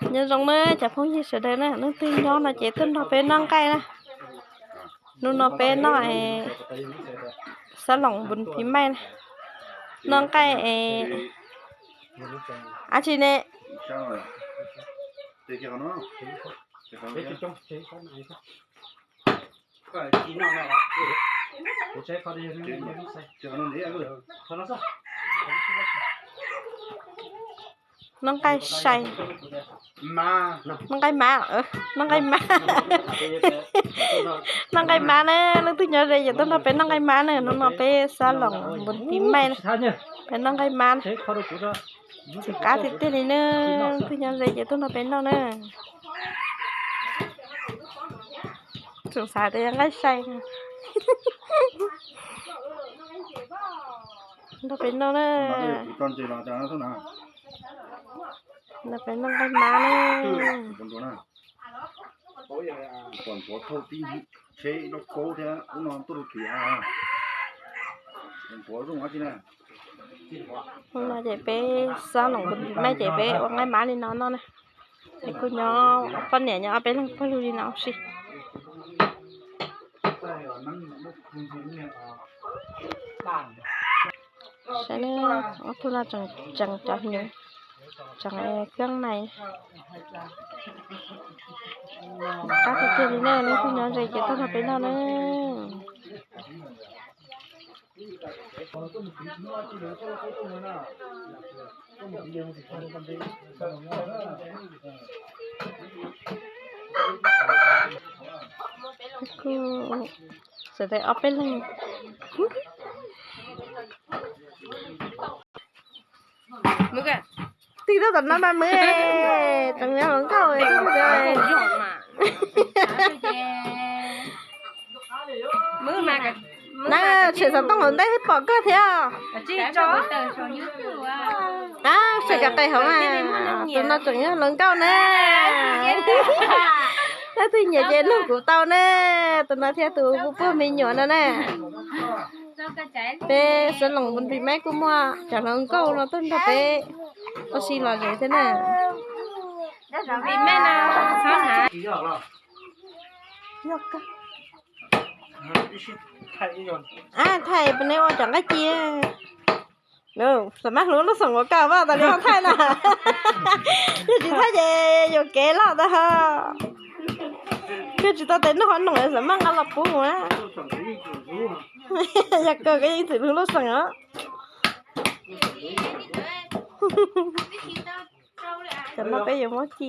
Nyob zoo na cov phooj ywg sawv daws na, leej twg nyob no ces tuaj nrog peb noj nqaij na. Hnub no peb noj xab loos npun phim maij na. Noj nqaij es dab tsi ne? Noj nqaij sai, noj nqaij mab, noj nqaij mab, noj nqaij mab na. Leej twg nyob ze ces tuaj nrog peb noj nqaij mab na. Hnub no peb xab loos npun phim maij na, peb noj nqaij mab na. Txiv qab tiag tiag li na, leej twg nyob ze ces tuaj nrog peb noj na. Tseem xav tias yog nqaij sai. Nrog peb noj na. Nrog peb noj nqaij mab na. Hnub no ces peb xab loos npun phim maij ces peb ua nqaij mab li no noj na. Es kuj nyob poj niam nyob ob peb leeg pawg lug li no si. Saib ne, ob tug no tseem tseem cov hnyuv, tseem kheeb nais. Qab tiag tiag li na, leej twg nyob ze ces tuaj nrog peb noj na. Kuj sawv daws ob peb leeg. Tig tau tom no mas Maiv, tseem nyob hluas nkauj. Na, tshem xov tooj hauv ntej thiaj pom koj thiab. Tshem cov qe hauv na, tus no tseem nyob hluas nkauj na. Leej twg nyiam ces nug kuv tau na, tus no thiab tus puag me nyuam no na. Peb xab loos npun phim maij kuj muaj cov hluas nkauj no tuaj nrog peb ua si lom zem thiab na. Thaij peb neb ua cov nqaij ci. Xam maj hlub lub xeem ua koj vaj tas li ho thaij na. Yog tsis thaij ces yuam kev loj tas ho. Koj tsis tau tes noj qhov noom xam maj nqa los pub na. Yog koj koj yeej txwm hlub lub xeem os. Cov no peb yuav muab ci.